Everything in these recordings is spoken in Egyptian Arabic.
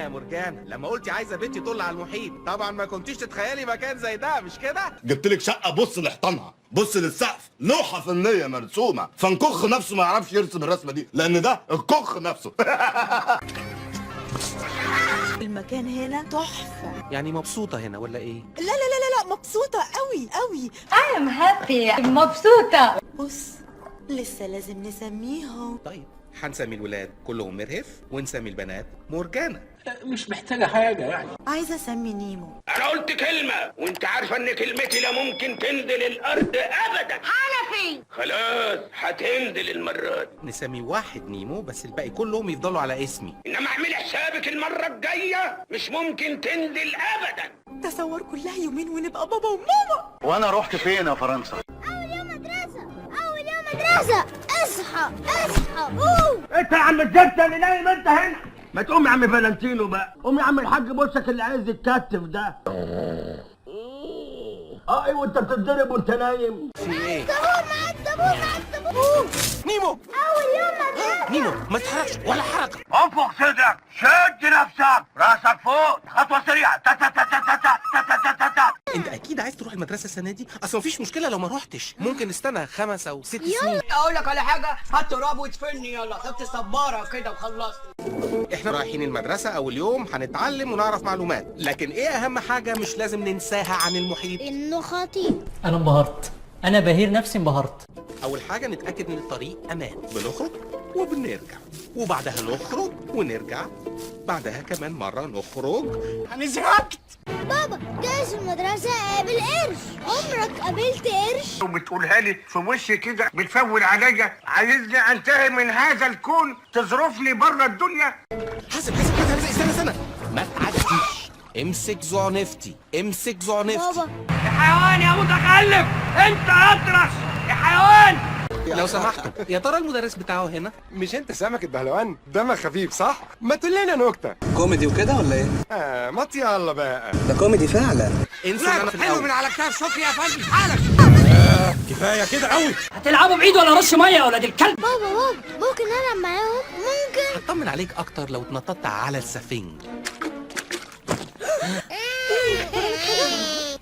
يا مرجان، لما قلتي عايزه بيتي يطل على المحيط، طبعا ما كنتيش تتخيلي مكان زي ده، مش كده؟ جبت لك شقه، بص لحيطانها، بص للسقف، لوحة فنية مرسومه. فان كوخ نفسه ما يعرفش يرسم الرسمة دي، لان ده الكوخ نفسه. المكان هنا تحفة. يعني مبسوطة هنا ولا ايه؟ لا لا لا لا لا، مبسوطة قوي قوي. I am happy، مبسوطة. بص، لسه لازم نسميهم. طيب هنسمي الولاد كلهم مرهف ونسمي البنات مرجانة. مش محتاجة حاجة يعني. عايزة اسمي نيمو. انا قلت كلمة وانت عارفة ان كلمتي لا ممكن تنزل الارض ابدا. حنفي. خلاص هتنزل المرة دي. نسمي واحد نيمو بس الباقي كلهم يفضلوا على اسمي. انما اعملي حسابك المرة الجاية مش ممكن تنزل ابدا. تصور كلها يومين ونبقى بابا وماما. وانا رحت فين يا فرنسا؟ اول يوم مدرسة، اول يوم مدرسة. اصحى اصحى، اوه. انت يا عم الزبدة اللي نايم انت هنا، ما تقوم يا عم فالنتينو بقى، قوم يا عم الحاج بوسك اللي عايز يتكتف ده. اه ايوه، انت بتتضرب وانت نايم. في ايه؟ طابور معاك، طابور معاك، طابور. نيمو، اول يوم مدرسة. نيمو ما تتحركش ولا حركة. انفخ صدرك، شد نفسك، راسك فوق، خطوة سريعة، تا تا تا تا تا تا تا تا تا. انت اكيد عايز تروح المدرسة السنة دي، اصل مفيش مشكلة لو ما روحتش، ممكن نستنى 5 أو 6 سنين. اقول لك على حاجة، هات تراب وادفني، يلا حط صباره كده وخلصت. احنا رايحين المدرسة اول يوم هنتعلم ونعرف معلومات، لكن ايه اهم حاجة مش لازم ننساها عن المحيط؟ انه خطير. انا انبهرت، انا بهير نفسي انبهرت. اول حاجة نتأكد ان الطريق امان، بنخرج وبنرجع، وبعدها نخرج ونرجع، بعدها كمان مرة نخرج. انا زهقت. بابا جايز المدرسة قابل قرش، عمرك قابلت قرش؟ وبتقولها لي في وشي كده، بتفول عليا، عايزني انتهي من هذا الكون، تظرفني بره الدنيا. حاسب حاسب حاسب، استنى استنى، ما تعديش، امسك زعنفتي، امسك زعنفتي. بابا يا حيوان يا متخلف، انت اطرش يا حيوان. لو سمحتوا، يا ترى المدرس بتاعه هنا؟ مش انت سمكة بهلوان؟ دمك خفيف صح؟ ما تقول لنا نكتة. كوميدي وكده ولا ايه؟ اه ما يلا بقى. ده كوميدي فعلا. انسوا ان انا في حلو الاول. من على كتاف شكري يا فندم حالك. كفاية كده قوي. هتلعبوا بعيد ولا رش مية يا ولاد الكلب؟ بابا بابا ممكن العب معاهم؟ ممكن. هطمن عليك اكتر لو اتنططت على السفنج.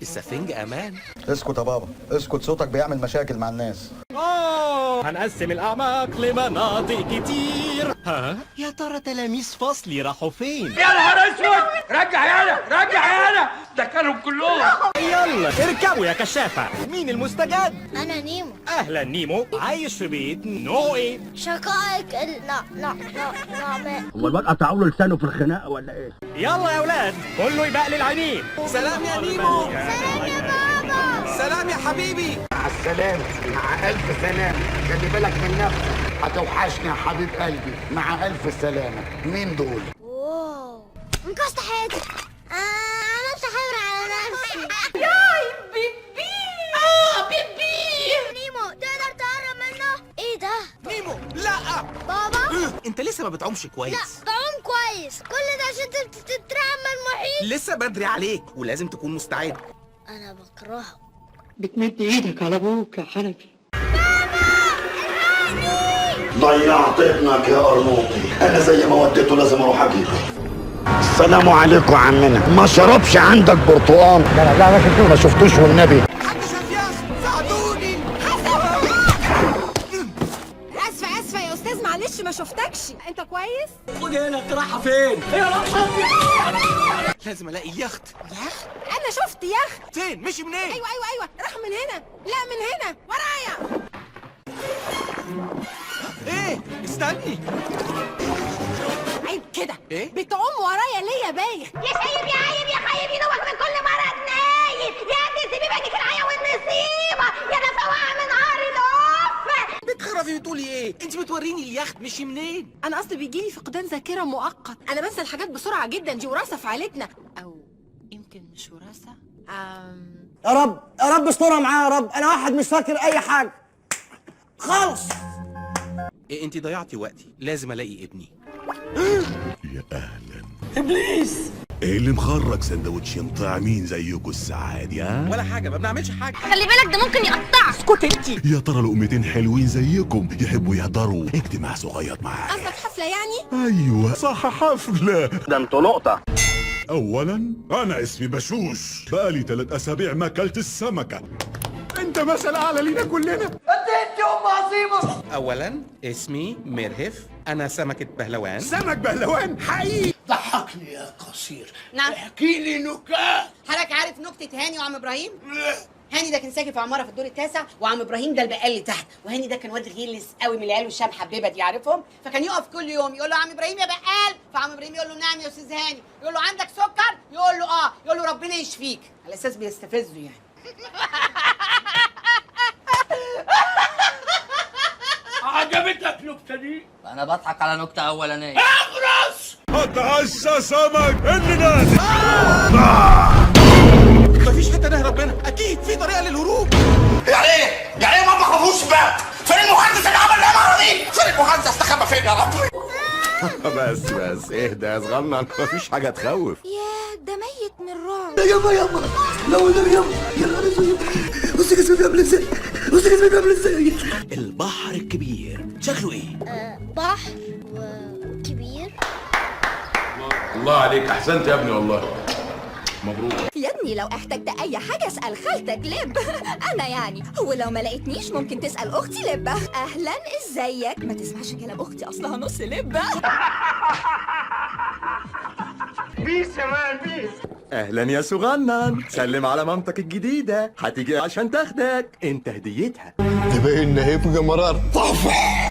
السفنج امان. اسكت يا بابا اسكت، صوتك بيعمل مشاكل مع الناس. هنقسم الأعماق لمناطق كتير. ها؟ يا ترى تلاميذ فصلي راحوا فين؟ يا نهار اسود، رجع يالا رجع يالا، ده كانوا كلهم. يلا اركبوا يا كشافة. مين المستجد؟ انا نيمو. أهلا نيمو، عايش في بيت نوعه ايه؟ شقائق ال لا لا لا لا ما. هو الواد قطعوا له لسانه في الخناقة ولا ايه؟ يلا يا ولاد كله يبقلل عينيه. سلام يا نيمو. سلام يا بابا. سلام يا حبيبي. مع السلامة، مع الف سلامه، خلي بالك من نفسك، هتوحشني يا حبيب قلبي، مع الف سلامه. مين دول؟ wow، انقذت حياتي. عملت حور على نفسي. ياي بيبي، اه بيبي. نيمو تقدر تقرب منه؟ ايه ده؟ نيمو لا. بابا انت لسه ما بتعومش لا كويس. بعوم كويس، كل ده عشان انت بتترعب من المحيط. لسه بدري عليك ولازم تكون مستعد. انا بكرهه. بتمد ايدك على ابوك يا حنفي. ضيعت ابنك يا قرموطي، انا زي ما وديته لازم اروح اجيبه. السلام عليكم يا عمنا، ما شربش عندك برتقال؟ لا لا ما شفتوش والنبي. حد شاف ياس؟ ساعدوني. اسفة اسفة يا استاذ، معلش ما شفتكش. انت كويس؟ خد هنا، انت رايحة فين؟ يا رايحة. لازم الاقي اليخت. يخت؟ انا شفت يخت. فين؟ مشي منين؟ ايوه ايوه ايوه، راح من هنا. لا من هنا، ورايا. ايه؟ استني. عيب كده. ايه؟ بتعوم ورايا ليه يا بايخ؟ يا شايب يا عيب يا خايب، يدوخ من كل مرض نايب، يا ابن الزبيبه دي العيا والنصيبه، يا ده فوقع من عار القفه. بتخرفي بتقولي ايه؟ انت بتوريني اليخت مشي منين؟ انا اصل بيجيلي فقدان ذاكره مؤقت، انا بنسى الحاجات بسرعة جدا، دي وراثه في عيلتنا، او يمكن مش وراثه. يا رب يا رب استرها معايا يا رب، انا واحد مش فاكر اي حاجة خالص. إيه انت ضيعتي وقتي، لازم الاقي ابني. يا اهلا. ابليس. ايه اللي مخرج سندوتشين طعمين زيكوا الساعة دي؟ ها؟ ولا حاجة، ما بنعملش حاجة. خلي بالك ده ممكن يقطعك. اسكت انتي. يا ترى لقمتين حلوين زيكم يحبوا يحضروا اجتماع صغير معايا؟ قصدك حفلة يعني؟ ايوه صح، حفلة. ده انتوا لقطة. اولا انا اسمي بشوش، بقالي 3 اسابيع ما اكلت السمكة. انت مثل اعلى لينا كلنا. انت ام عظيمة. اولا اسمي مرهف، انا سمكة بهلوان. سمك بهلوان حقيقي. ضحكني يا قصير. نعم. احكي لي نكات. حضرتك عارف نكتة هاني وعم ابراهيم؟ هاني ده كان ساكن في عمارة في الدور التاسع، وعم ابراهيم ده البقال اللي تحت، وهاني ده كان واد غلس قوي من العيال والشام حبيبه دي، عارفهم؟ فكان يقف كل يوم يقول له عم ابراهيم يا بقال، فعم ابراهيم يقول له نعم يا استاذ هاني، يقول له عندك سكر؟ يقول له اه، يقول له ربنا يشفيك، على اساس بيستفزه يعني. عجبتك نكتة دي؟ انا بضحك على نكتة اولانيه. اغرس. اتعشى سمك اللي نادي. مفيش حتة نهرب منها، اكيد في طريقه للهروب. يعني ايه؟ يعني ايه مطبخ ما فيهوش باب؟ فين المهندس اللي عمل العمارة دي؟ فين المهندس؟ استخبى فين يا رب؟ بس بس اهدى يا صغنن، مفيش حاجة تخوف. ياه ده ميت من الرعب. يابا يابا لو ده يابا يا نهار اسود، بص جسمي بيعمل ازاي، بص جسمي بيعمل ازاي. البحر الكبير شكله ايه؟ بحر وكبير. الله عليك، احسنت يا ابني والله، مبروك. يا ابني لو احتجت اي حاجة اسال خالتك لب. انا يعني، ولو ما لقيتنيش ممكن تسال اختي لبه. اهلا ازيك؟ ما تسمعش كلام اختي اصلها نص لبه. peace يا man peace. اهلا يا صغنن، سلم على مامتك الجديدة، هتيجي عشان تاخدك انت هديتها. تبين هيبقى مرار طفح.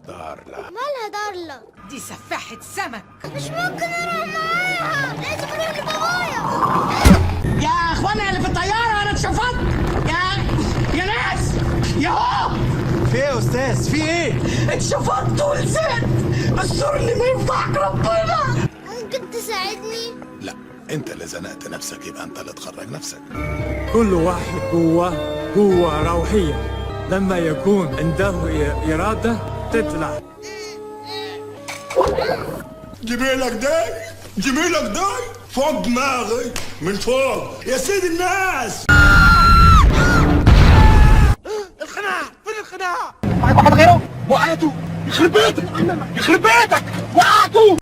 دارلا. مالها دارلا؟ دي سفاحه سمك. مش ممكن اروح معاها، لازم اروح لبابايا. يا اخوانا اللي في الطيارة انا اتشفطت. يا ناس يا هو. في ايه يا استاذ؟ في ايه؟ اتشفطت ولزقت السور اللي ما ينفعك ربنا. ممكن تساعدني؟ لا، انت اللي زنقت نفسك، يبقى انت اللي تخرج نفسك. كل واحد جواه قوة روحية، لما يكون عنده إرادة تطلع. جميلك ده، جميلك ده فوق دماغي من فوق يا سيد الناس. القناع، فين القناع؟ معاك واحد غيره؟ وقعته. يخرب بيتك يخرب بيتك، وقعته.